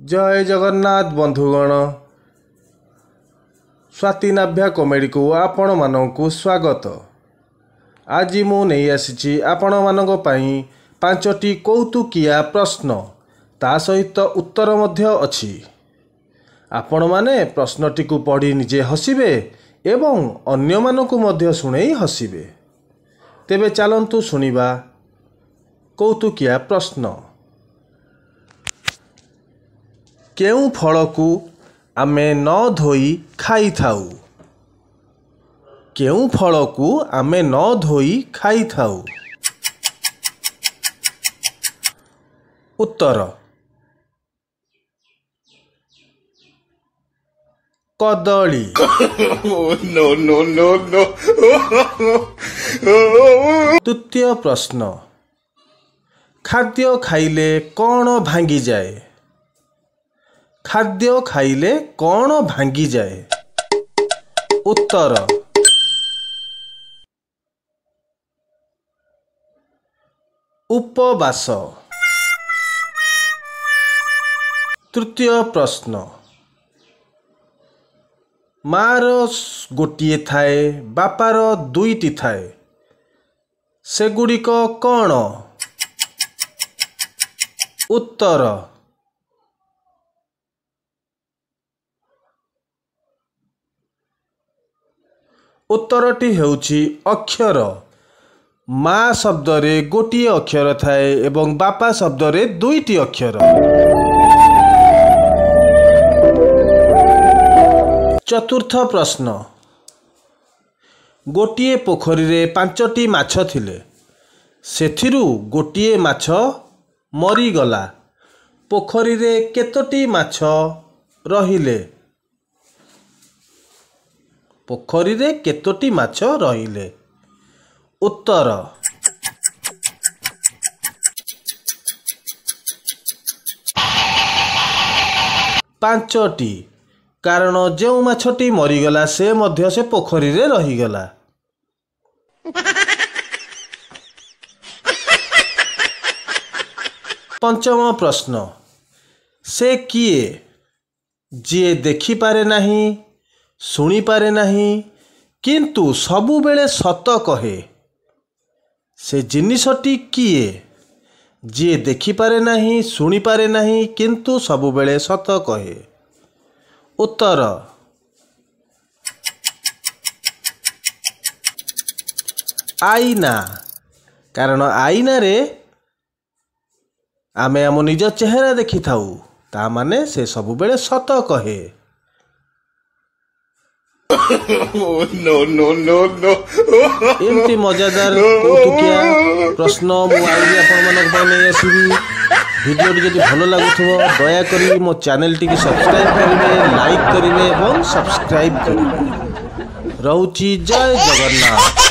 ଜୟ ଜଗନ୍ନାଥ ବନ୍ଧୁଗଣ, ସ୍ୱାତି ନାଭ୍ୟା କମେଡ଼ିକୁ ଆପଣମାନଙ୍କୁ ସ୍ୱାଗତ। ଆଜି ମୁଁ ନେଇ ଆସିଛି ଆପଣମାନଙ୍କ ପାଇଁ 5ଟି କୌତୁକିଆ ପ୍ରଶ୍ନ, ତା ସହିତ ଉତ୍ତର ମଧ୍ୟ ଅଛି। ଆପଣମାନେ ପ୍ରଶ୍ନଟିକୁ ପଢ଼ି ନିଜେ ହସିବେ ଏବଂ ଅନ୍ୟମାନଙ୍କୁ ମଧ୍ୟ ଶୁଣେଇ ହସିବେ। ତେବେ ଚାଲନ୍ତୁ ଶୁଣିବା କୌତୁକିଆ ପ୍ରଶ୍ନ। କେଉଁ ଫଳକୁ ଆମେ ନ ଧୋଇ ଖାଇଥାଉ? କେଉଁ ଫଳକୁ ଆମେ ନ ଧୋଇ ଖାଇଥାଉ? ଉତ୍ତର କଦଳୀ। No, no, no, no. ଦ୍ୱିତୀୟ ପ୍ରଶ୍ନ, ଖାଦ୍ୟ ଖାଇଲେ କ'ଣ ଭାଙ୍ଗିଯାଏ? ଖାଦ୍ୟ ଖାଇଲେ କ'ଣ ଭାଙ୍ଗିଯାଏ? ଉତ୍ତର ଉପବାସ। ତୃତୀୟ ପ୍ରଶ୍ନ, ମାର ଗୋଟିଏ ଥାଏ, ବାପାର ଦୁଇଟି ଥାଏ, ସେଗୁଡ଼ିକ କ'ଣ? ଉତ୍ତର ଉତ୍ତରଟି ହେଉଛି ଅକ୍ଷର। ମା ଶବ୍ଦରେ ଗୋଟିଏ ଅକ୍ଷର ଥାଏ ଏବଂ ବାପା ଶବ୍ଦରେ ଦୁଇଟି ଅକ୍ଷର। ଚତୁର୍ଥ ପ୍ରଶ୍ନ, ଗୋଟିଏ ପୋଖରୀରେ 5ଟି ମାଛ ଥିଲେ, ସେଥିରୁ ଗୋଟିଏ ମାଛ ମରିଗଲା, ପୋଖରୀରେ କେତୋଟି ମାଛ ରହିଲେ? ପୋଖରୀରେ କେତୋଟି ମାଛ ରହିଲେ? ଉତ୍ତର 5ଟି, କାରଣ ଯେଉଁ ମାଛଟି ମରିଗଲା ସେ ମଧ୍ୟ ସେ ପୋଖରୀରେ ରହିଗଲା। ପଞ୍ଚମ ପ୍ରଶ୍ନ, ସେ କିଏ ଯିଏ ଦେଖିପାରେ ନାହିଁ, ଶୁଣିପାରେ ନାହିଁ, କିନ୍ତୁ ସବୁବେଳେ ସତ କହେ? ସେ ଜିନିଷଟି କିଏ ଯିଏ ଦେଖିପାରେ ନାହିଁ, ଶୁଣିପାରେ ନାହିଁ, କିନ୍ତୁ ସବୁବେଳେ ସତ କହେ? ଉତ୍ତର ଆଇନା, କାରଣ ଆଇନାରେ ଆମେ ଆମ ନିଜ ଚେହେରା ଦେଖିଥାଉ, ତା ମାନେ ସେ ସବୁବେଳେ ସତ କହେ। No, no, no, no. ଏମିତି ମଜାଦାର କୌତୁକିଆ ପ୍ରଶ୍ନ ମୁଁ ଆହୁରି ଆପଣମାନଙ୍କ ପାଇଁ ନେଇ ଆସିବି। ଭିଡ଼ିଓଟି ଯଦି ଭଲ ଲାଗୁଥିବ ଦୟାକରି ମୋ ଚ୍ୟାନେଲଟିକି ସବସ୍କ୍ରାଇବ୍ କରିବେ, ଲାଇକ୍ କରିବେ ଏବଂ ସବସ୍କ୍ରାଇବ୍ କରିବେ। ରହୁଛି, ଜୟ ଜଗନ୍ନାଥ।